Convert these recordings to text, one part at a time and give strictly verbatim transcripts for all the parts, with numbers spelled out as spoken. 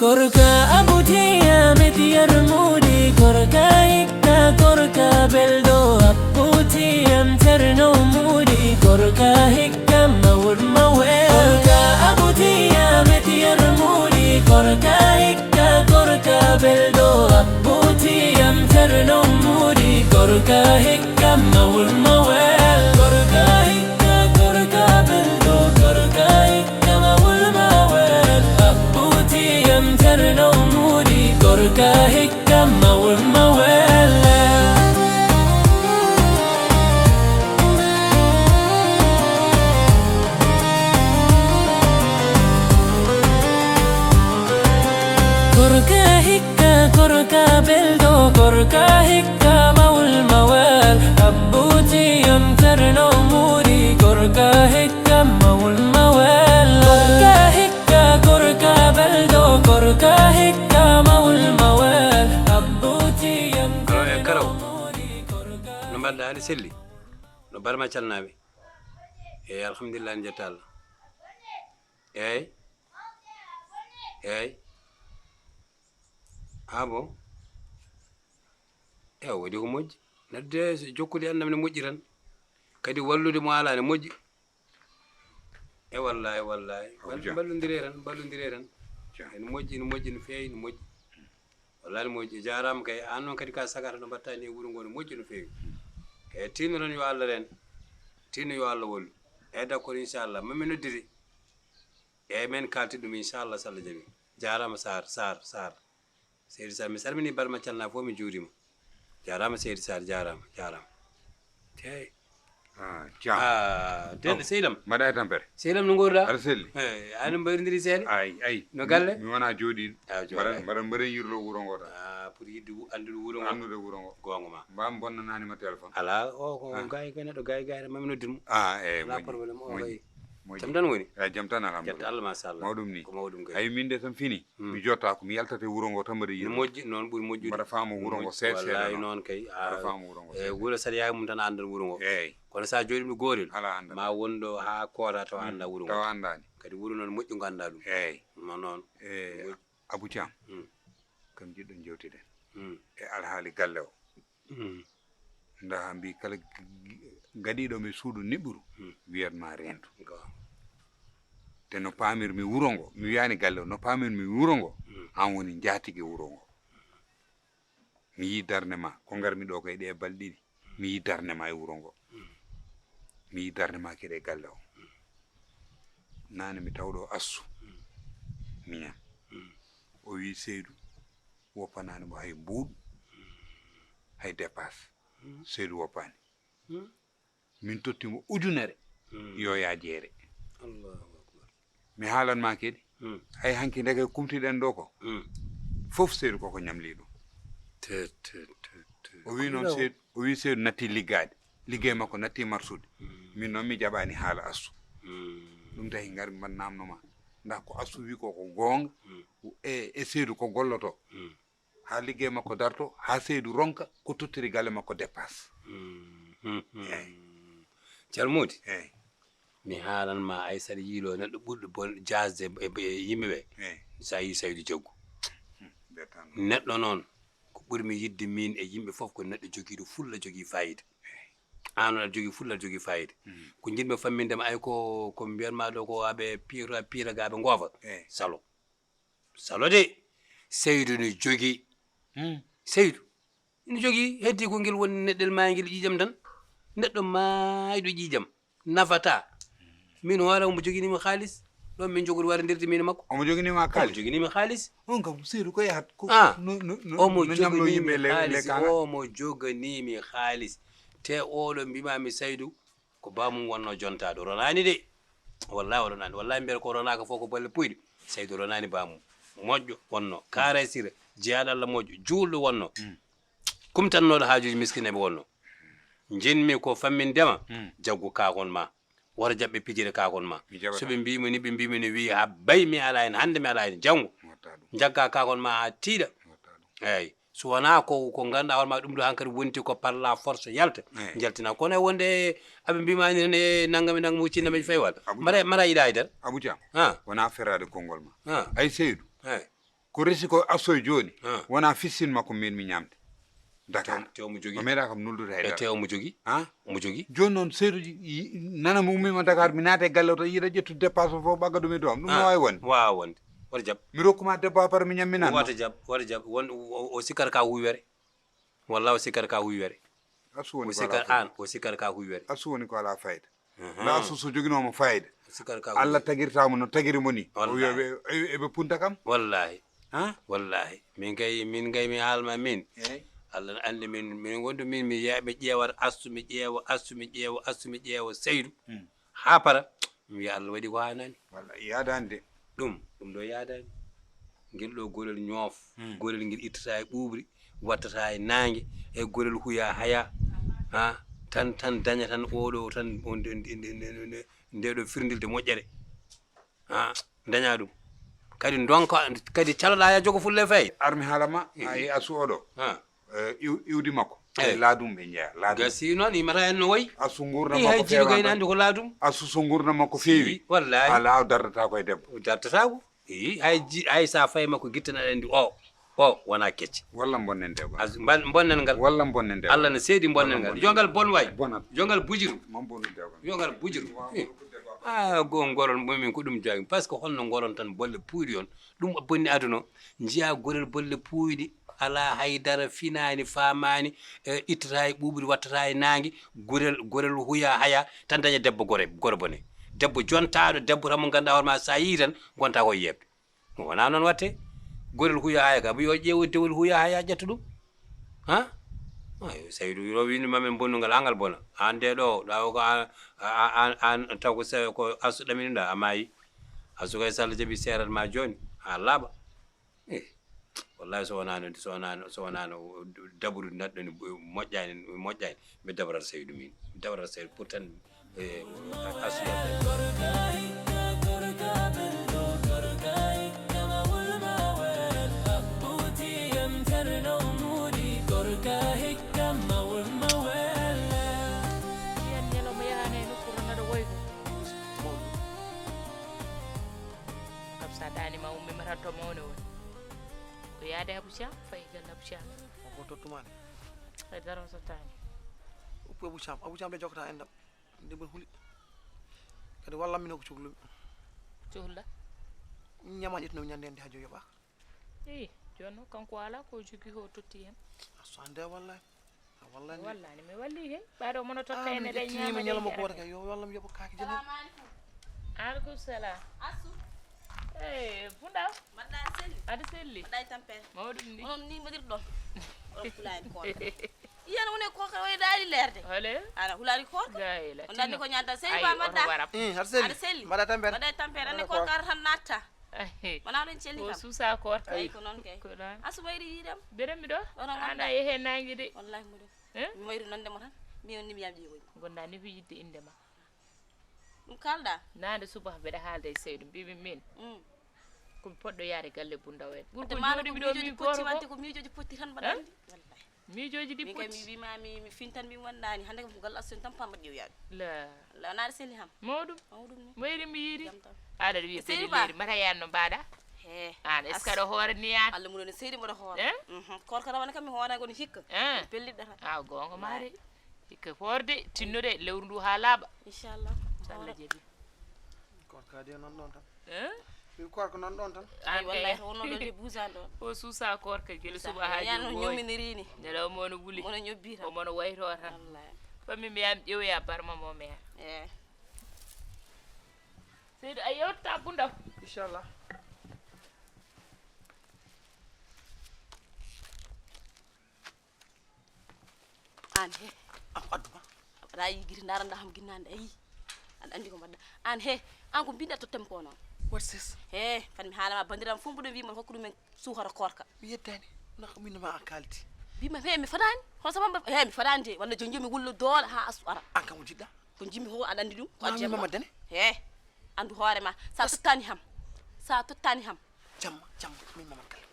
Gorka Abuti am etiyar muɗi, gorka hikka, gorka belɗo, Abuti am Cerno muɗi, gorka hikka mawul mawel. Gorka Abuti am etiyar muɗi, gorka hikka, gorka belɗo, Abuti am Cerno muɗi, gorka hikka mawul mawel. Gorka hikka, gorka belɗo, gorka hikka mawul mawel. Abuti am Cerno muɗi, gorka hikka mawul mawel. Gorka hikka, gorka belɗo, gorka hikka mawul mawel. Abuti am Cerno muɗi, gorka hikka mawul mawel. Gorka hikka, gorka belɗo, gorka hikka mawul mawel. Abuti am Cerno muɗi, gorka. No mbaɗɗa, aɗa selli? No barma calnaɓe? Eyyi, alhamdulillah, en jetta Allah. Eyyi. Eyyi. Ah bon? Eyyi, waɗi ko moƴƴi. Neɗɗo de, so jokkude enɗam ne moƴƴi tan. Kadi wallude mo alaa ne moƴƴi. E wallahi, wallahi. Bal-, ballondire tan, ballondire tan. Ene moƴƴi, ene moƴƴi, no feewi, no moƴƴi. Wallahi, no moƴƴi. Jaaraama kay. Aan noon kadi ka sagata no mbaɗtaa ni e wuro ngo, no moƴƴi no feewi. E tinno tan yo Allah reen. Tinno yo Allah wallu. E d'accord, inchallah. Mami noddiri. Eyyi, men kalti ɗum, inchallah, so Allah jaɓi. Jaaraama Sarr, Sarr, Sarr. Seydi Sarr, mi salmini barma calna fof, mi juurima. Jaaraama Seydi Sarr, jaaraama, jaaraama. Tey. Ah, Thiam. Ah, den Seydam. Mbaɗa e tampere. Seydam, no ngorɗa? Aɗa selli? Eh, aɗa mbayrindiri seeɗa? Ay, ay. No galle? Mi, mi wona jooɗiiɗo. Ah, jooɗa. Mbaɗa, mbaɗa, mbaɗa yirlo wuro ngo tan. Ah, pour yidde wu-, anndude wuro ngo. Anndude wuro ngo. Goonga ma. Mbaa mi bonnanaani ma téléphone? Alaa, o ko gay, gay neɗɗo gay, gay, mami noddin mo. Ah, eh, alaa moƴƴi, problème, o moƴƴi, kay. Moƴƴi. Jam tan woni? Eh, jam tan, alhamdulillah. Jetta Allah, machallah. Mawɗum ni. Ko mawɗum kay. Ay, min de so mi fini, hmm, mi jotta ko mi yaltata e wuro ngo tan mbaɗa yirlo. No moƴƴi, noon ɓuri moƴƴude. Mbaɗa faama wuro ngo seeɗa seeɗa. Wallahi noon kay. Mbaɗa faama wuro ngo seeɗa. Eh, wuro saɗa yaha mum tan a anndan wuro ngo. Eyyi. Kono sa jooɗiima ɗo gootel, alaa annda. Ma won ɗo haa koota tawa annda wuro ngo. Tawa anndaani. Kadi wuro noon moƴƴi ngo annda ɗum. Eyyi. No noon. Eyyi. Abu Thiam, hmm, kam jiɗɗo jewtiden, hmm, e alhaali galle o. Hmm. Nda mbi kala g-, g-, gaɗiiɗo mi suudu niɓɓuru, hmm, wiyat ma reendu. Ga. Te no paamirmi wuro ngo, mi wiyaani galle o, no paamirmi wuro ngo, hmm, aan woni njaatigi wuro ngo. Mi yii darnde ma, ko ngarmi ɗo kay ɗe balɗe ɗiɗi. Mi yii darnde ma e wuro ngo. Mi yii darnde ma kadi e galle o. Naane mi tawɗo Assu. Miñan. O wi Seydu, woppanaani mo hay mbuuɗu, hay dépasse. Seydu woppaani. Min totti mo ujunere. Hmm. Yo yaa jeere. Allahu akbar. Mi haalan ma kadi. Hmm. Hay hanki ndeke kumtiɗen ɗo ko. Hmm. Fof Seydu koko ñamli ɗum. Te, te, te, te. O wi noon Seydu, o wi Seydu natti liggaade. Liggey makko natti marsude. Hmm. Min noon mi jaɓaani haala Assu. Hmm. Ɗum tahi ngar mban namno ma. Nda ko Assu wi ko, ko goonga. Hmm. E, e Seydu ko golloto. Hmm. Haa liggey makko darto, haa Seydu ronka ko tottiri galle makko dépasse. Hmm, hmm, hmm. Eey. Ceerno Moodi, eey, mi haalan ma, ay saɗa yiilo neɗɗo ɓurɗo bon jaasde e, e, e yimɓe ɓe, eey, sa yii Saydu Jaggu. Hmm, mbeɗa tan. Neɗɗo noon, ko ɓurmi yiɗde miin e yimɓe fof ko neɗɗo jogiiɗo fulla, jogii faayiida. Eey. Aan aɗa jogii fulla, aɗa jogii faayiida. Hmm. Ko njiɗmi famminde ma, ay ko, ko mbiyatma ɗo ko aɓe piira, piira ga aɓe ngoofa. Eey. Salo. Salo de, Seydu no jogii. Hmm. Seydu no jogii, heddi ko ngel woni neɗɗel maayngel ƴiiƴam tan. Neɗɗo maayɗo ƴiiƴam nafataa. Min hoore am omo joginii mi haalis. Ɗon min njogori waɗondirde min e makko. Omo joginii ma haalis? Omo joginii mi haalis. On kam, Seydu ko yahat ko, ah, no, no, no, omo no ñamlo joginii yimɓe mi le-, haalis, lekkaangal? Omo joginii mi haalis. Te oɗo mbiimaa mi Saydu, ko baamum wonnoo jontaaɗo. Ronaani de. Wallahi o ronaani. Wallahi mbiyata ko ronaaka fof ko bolle puyɗe. Saydu ronaani baamum. Moƴƴo wonnoo. Kaara e sira. Jeyaaɗo Allah moƴƴo. Juulɗo wonnoo. Mm. Kumtannooɗo haajuuji miskineeɓe wonnoo. Njiɗmi ko fammindema. Mm. Jaggu kaakon ma. Wota jaɓɓe pijire kaakon ma. Mi jaɓataa. So ɓe mbii mo ni, ɓe mbii mo ni, wii, ha bay mi alaa heen, hannde mi alaa heen, janngo. Mi watta ɗum. Njagga kaakon ma haa tiiɗa. Mi watta ɗum. Eey. So wonaa ko, ko ngannduɗaa hoore ma ɗum ɗo hankadi wonti ko par la force yalta. Eey. Njaltina. Kono e wonde aɓe mbii ma ni tan e nanngam e nanngam o cinna meji fay wal. Abu Mara, Thiam. Mara yiɗa haydara. Abu Thiam. Ah. Wonaa ferraade konngol ma. Ah. Ay Seydu. Eey. Ko resi ko asoy jooni, ah, wonaa fissin makko min mi ñamde. Dakar. Tew-, tew mo jogi. O meeɗa kam nuldude hay dara. Tew mo jogi. Ah? Mo jogi. Jooni noon, Seydou, nana mi ummiima Dakar, mi naata e galle o tan, yiɗa ƴettude dépasse o fof, ɓagga ɗum e doom. Ɗum no waawi wonde? Waawa wonde. Wata jab. Mi rokkuma debbo, a para mi ñamminanma. Wata jab, wata jab. Won, o, o, o sikkata ka huywere. Walla o sikkata ka huywere. Asu woni ko alaa fayda. O sikkata an, o sikkata ka huywere. Asu woni ko alaa fayda. Mhm. Nda Asu so joginooma fayda, o sikkata ka huywere. Allah tagirta mo no tagiri mo ni. O wiya ɓe, e, eɓe punta kam. Wallahi. Ha? Wallahi. Min kay, min kay mi haalma min. Eey. Allah no anndi min, min wondu min, mi ye-, mi ƴeewata Asu, mi ƴeewa Asu, mi ƴeewa Asu, mi ƴeewa Seydu. Hmm. Haa para, mi wiya Allah waɗi ko haanani. Walla yaadaani de. Ɗum, ɗum ɗo yaadaani. Ngel ɗo golel ñoof, hmm, golel ngel ittata e ɓuuɓri, wattata e naange, e golel huya haya. Ha, tan, tan daña tan oɗo tan, on, nde, nde, nde, nde, nde, nde ɗo firndilde moƴƴere. Ha, daña ɗum. Kadi ndonka, kadi caloɗa ya jogo fulle fay. Armi haalama, mhm, a yi Asu oɗo. Ha. Eh, iw-, iwdi makko. Eh. Laadum ɓe njeya, laadum. Gasi noon, yimata en no wayi. Asu ngurna makko hay jiiɗo feewa gaynaande ko laadum. Asu so ngurna makko feewi, si, wallahi. Alaa o dardata ko e debbo. O dardata ko. Eyi, hay ji-, hay sa fayi makko gitten aɗa anndi o, o wona kecce. Walla bonnen dewgal. As-, mban-, bonnen ngal. Walla bonnen dewgal. Allah ne seedi bonnen ngal. Walla bonnen. Yo ngal bon waay. Bonat. Yo ngal bujiru. Man bonu dewgal. Yo ngal bujiru. Waaw, eh. Ah, go ngolon mumin ko ɗum jaabi. Parce que holno ngolon tan bolle puuyɗi on. Ɗum bonni aduna o. Njiya gorel bolle puuyɗi. Alaa hay dara finaani, faamaani, e, ittata e ɓuuɓri, wattata e naange, gorel, gorel huya haya, tan daña debbo gore, gore bone. Debbo jontaaɗo, debbo tan mo ngannduɗaa hoore ma, so a yii tan, ngonta ko e yeeɓde. Wonaa noon watte. Gorel huya haya kam, yo ƴeewo dewel huya haya, ƴetta ɗum. Ha? Ayo, Saydu, yo winndu ma men bonnungal, haa ngal bona. Aan de ɗo, ɗa o ko an, a, a, an, an, taw ko se-, ko Asu ɗamini ɗa, a maayi. Asu kay, so Allah jaɓi seerat ma jooni, haa laaɓa. Eh, wallahi, so wonaano, so wonaano, so wonaano dabrude neɗɗo ne moƴƴaani, moƴƴaani. Mi dabrata Saydu min. Mi dabrata Saydu pourtant, eh, Asu yalta. Yiyan ñalawma yahaani e nokku tan aɗa woygo. Kam sa ɗaani ma ummi ma tan to mawne woni. Ko yaade Abou Thiam, fayi galle Abou Thiam. Ko tottumaani. Hay dara o sottaani. Uppu Abou Thiam, Abou Thiam de jokkata enɗam. Nde mboɗo huli. Kadi wallam min o ko cohlumi. Cohluɗa? Ñama ƴettuno ñande nde ha joyi yoɓaka. Eyi, jooni noon kanko alaa ko o jogii o totti heen. A so ande wallahi. A wallahi. Wallahi, mi walli heen. Ɓaaɗo mono totta en eɗen ñaama ñalawma gooto kay, yo wallam yoɓo kaake jene. Salamu aleykum. Aleykum salam. Asu. Eh, Bunda. Mbaɗɗa aɗa selli? Aɗa selli? Mbaɗɗa e tampere. Mawɗum ni. Onon ni mbaɗirɗon. Oɗon hulaani koorka. Yiyan woni koorka o e daari leerde. Hole? Ana hulaani koorka. Gayla. On dañi ko ñanta sey ba mbaɗɗa. Eh, aɗa selli? Aɗa selli? Mbaɗɗa tampere. Mbaɗɗa e tampere. Ande koorka ar tan natta. Wona oɗon celli kam. O suusa koorka. Eyi, ko noon kay. Ko noon. Asu mayri yiidam. Beɗen mi ɗo. Ana yehe nangi de. Wallahi muɗum. Eh? Mi mayri nonde mo tan. Mi on ni mi yam ƴiwoy. Gonda ni ko yidde inde ma. Ɗum kalɗa? Nande subaka mbeɗa haalda e Seydu, mbimi min. Mm. Ko mi poɗɗo yaade galle Bunda o en. Ɓurko jooɗi mi ɗo min gooto ko. Ko miijooji potti tan mbaɗa anndi. Wallahi. Miijooji ɗi potti. Min kay mi wima mi, mi fintan mi wonɗani. Hannde kam ko galle Asu tan pamma ƴeew yaade. La. La naade selli ham. Mawɗum. Mawɗum ni. Mayri mi yiiri. Jam tan. Aɗa wiya seydi pelli ba. Leeri mata yaanno mbaɗa. He. An est-ce que aɗa hoore ni yaata? Allah muɗum ne seydi mboɗo hoore. Eh? Mhm. Koorka rawane kam mi hoore goni hikka. Eh. Pelliɗɗa tan. Aw goonga ma de. Hikka hoorde, tinnude lewru ndu haa laaɓa. Inchallah. So Allah jaɓi. Koorka de non ɗon tan. Eh? Wi koorka non ɗon tan. Ay, wallahi, to wonno ɗon de buusan ɗon. O suusa koorka gila suba haa jooni. Yano ñomminirini. Nde ɗo mono wuli. Mono ñobbi tan. Ko mono wayto tan. Wallahi. Fammi mi yam ƴeewoya barma mo mi. Eh. Seydi, a yewta Bunda. Inchallah. An he. An ko adduma? Aɗa yiigiti ndaara nda ham ginnande ayi. Aɗa anndi ko mbaɗɗa. An he. An ko mbinda tottem ko noon. What's this? He, fan mi haalama bandiram fof mboɗo wi mon hokku ɗumen suukara koorka. Mi yeddani. Naka min ma a kaldi. Mbima he mi fadani. Hol sama he mi fadani de. Walla joni joni mi wullo doole ha Asu ara. An kam o jiɗɗa? Ko jimmi fof aɗa anndi ɗum. Ko addi mama dene? He. Anndu hoore ma. Sa tottani ham. Sa tottani ham. Jamma, jamma, min mama galle.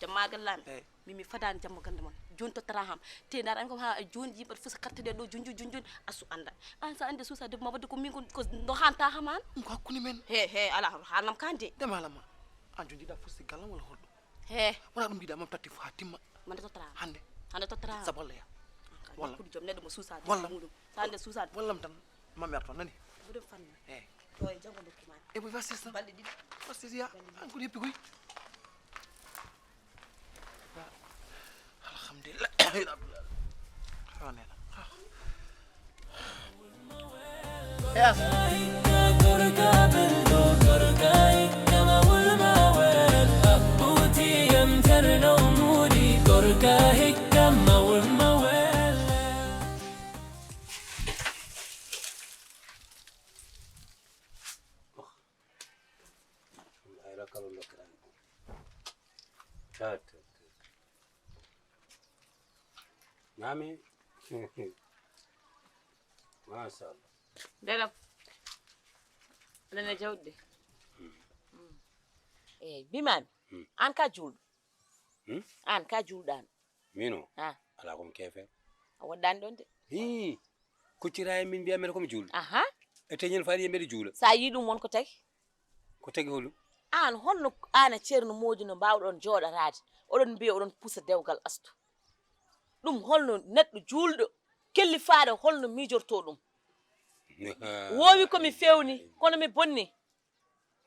Jamma galle am. Eyi. Min mi fadani jamma galle mon. Joni tottata ham. Te ndaar an ko ha joni yimɓe fof so kattede ɗo junju junjun Asu annda. An sa anndi suusa debbo ma wadde ko min ko, ko no hanta ham an. Ɗum ko hakkunde men. He, he, ala haalnam kan de. Dema haala ma. An joni jiɗa fusti gallam walla holɗum? He. Wona ɗum mbiɗa mam tatti fof ha timma. Mande tottara. Hande. Hande tottara. Saballa ya. Walla. Kudu jom neɗɗo mo suusa. Walla. Muɗum. Sa hande suusa. Wallam tan. Mam yar toon nani. Buɗo fanna. He. To e jango dokki ma. E boy vasis tan. Balɗe ɗiɗi. Vasis ya. An ko heppi koy. Alhamdulillah. Awa nena. Yes. Ay, rakkal on dokkiraani ko. Tat, tat, tat. Mami. Machallah. Ndeɗam. Aɗana jawɗi de. Eyyi, bimami. Hmm. An ka juulɗo. Hmm? An ka juulɗano. Min o? Ha. Ala ko mi keefe. A woɗɗani ɗon de. Hi. Kuccira e min mbiya mbeɗa ko mi juulɗo. Aha. E teñel faade mbeɗa juula. Sa yi ɗum won ko tagi? Ko tagi holɗum? An holno an e Ceerno Moodi no mbawɗon jooɗoraade? Oɗon mbiya oɗon pusa dewgal Astu. Ɗum holno neɗɗo juulɗo kellifaaɗo holno miijorto ɗum? Woowi ko mi fewni, kono mi bonni.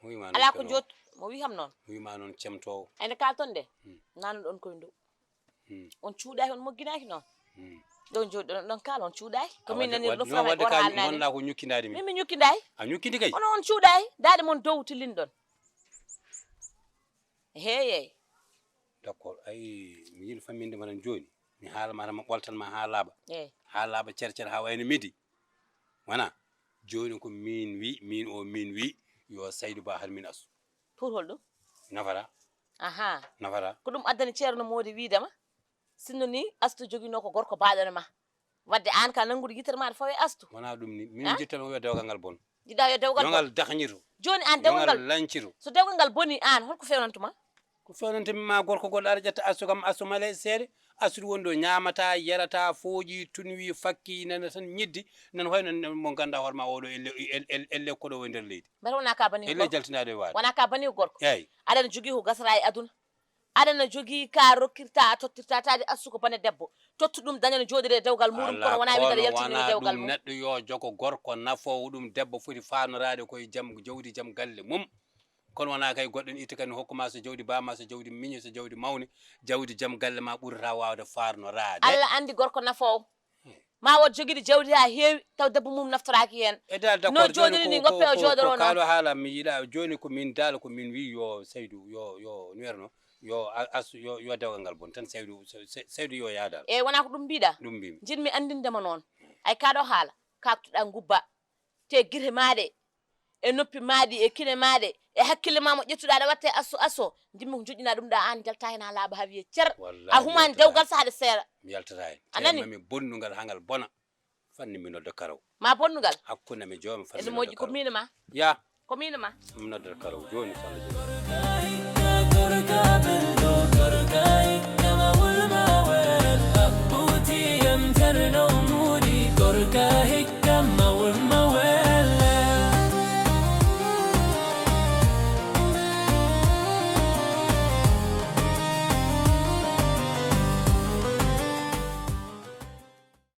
Mo wiima noon Alaa ko cemtoowo. Joot-, mo wi kam noon. Mo wiima noon cemtoowo. Ay nde kaalton de, Hmm. Nanuɗon koye dow. Hmm. On cuuɗaaki, on mogginaaki noon. Hmm. Ɗon jooɗi ɗon, ɗon kaala on cuuɗaaki. Ko min nani rufaa hay gooto haalnaani. Wonɗaa ko ñukkindaade min. Min mi ñukkindaay. A ñukkindi kay. Kono on cuuɗaay, daaɗe mon dow tillinɗon. Heeyey. D'accord. Ay, mi yiɗi famminde ma tan jooni. Mi haala ma tan, ma ɓoltan ma haa laaɓa. Eey. Haa laaɓa cer cer, haa wayno midi. Wona? Jooni ko min wi, min o min wi, yo Saydu Ba hal min Astu. Pour holɗum? Nafata. Aha. Nafata. Ko ɗum addani Ceerno Moodi wiidema, sinno ni Astu joginoo ko gorko baaɗo ma. Wadde aan ka nanngude yitere maaɗa fawe Astu. Wona ɗum ni. Min, ah? Njiɗ tan o wiya dewgal ngal bon. Jiɗɗa yo dewgal bon. Yo ngal dahñito. Jooni aan dewgal ngal. Yo ngal lañcito. So dewgal ngal boni aan, holko fewnantuma? Ko fewnantumi ma gorko goɗɗo ara ƴetta Astu kam, Astu male seeɗa. Astu woni ɗo ñaamata, yarata, fooƴi, tunwi, fakki, nana tan ñiddi, nana hoy non mo ganduɗa hoore ma oɗo elle, elle, elle, elle koɗo e nder leydi. Mbata wona ka bani gorko? Elle jaltinaɗo e waade. Wona ka bani gorko? Eey. Aɗa jogii ko gasata e aduna. Aɗana jogii ka rokkirta, a tottirta, taade Astu ko bane debbo. Tottu ɗum daña no jooɗiri e dewgal muɗum, kono wona wiide aɗa yaltini e dewgal mum. Neɗɗo yo jogo gorko nafoowo ɗum, debbo foti faanoraade koye jam, jawdi jam galle mum. Kono wona kay goɗɗo ne itta kadi ne hokku ma so jawdi ba ma, so jawdi miñe, so jawdi mawne, jawdi jam galle ma ɓurata waawde faanoraade. Allah anndi gorko nafoowo. Ma wood jogiiɗo jawdi haa heewi, taw debbo mum naftoraaki heen. E dal, d'accord, no jooɗiri ni, ngoppe o jooɗoro noon. Kaalo haala mi yiɗa jooni ko min dal ko min wi yo Saydu, yo, yo no wiyatno, yo a-, Astu, yo, yo dewgal ngal bon tan Saydu, Se-, Se-, Saydu yo yaha dal. Eey, wona ko ɗum mbiɗa? Ɗum mbimi. Njiɗmi anndinde ma noon. Ay kaɗo haala, kaktuɗa ngubba. Te gite maaɗe, e noppi maaɗi, e kine maaɗe, e hakkille ma mo ƴettuɗa aɗa watte Astu Astu, ndimmi ko joƴƴina ɗum ɗa aan jalta heen haa laaɓa haa wiye cer. Wallaahi, a humaani dewgal saha de seera. Mi yaltata heen. A nani? Mami bonnungal haa ngal bona. Fanni mi nodda karaw. Ma bonnungal? Hakkunde mi jooma fanni mi nodda karaw. Ene moƴƴi ko miin ma. Ya. Ko miin ma. Mi nodda karaw jooni so Allah jaɓi.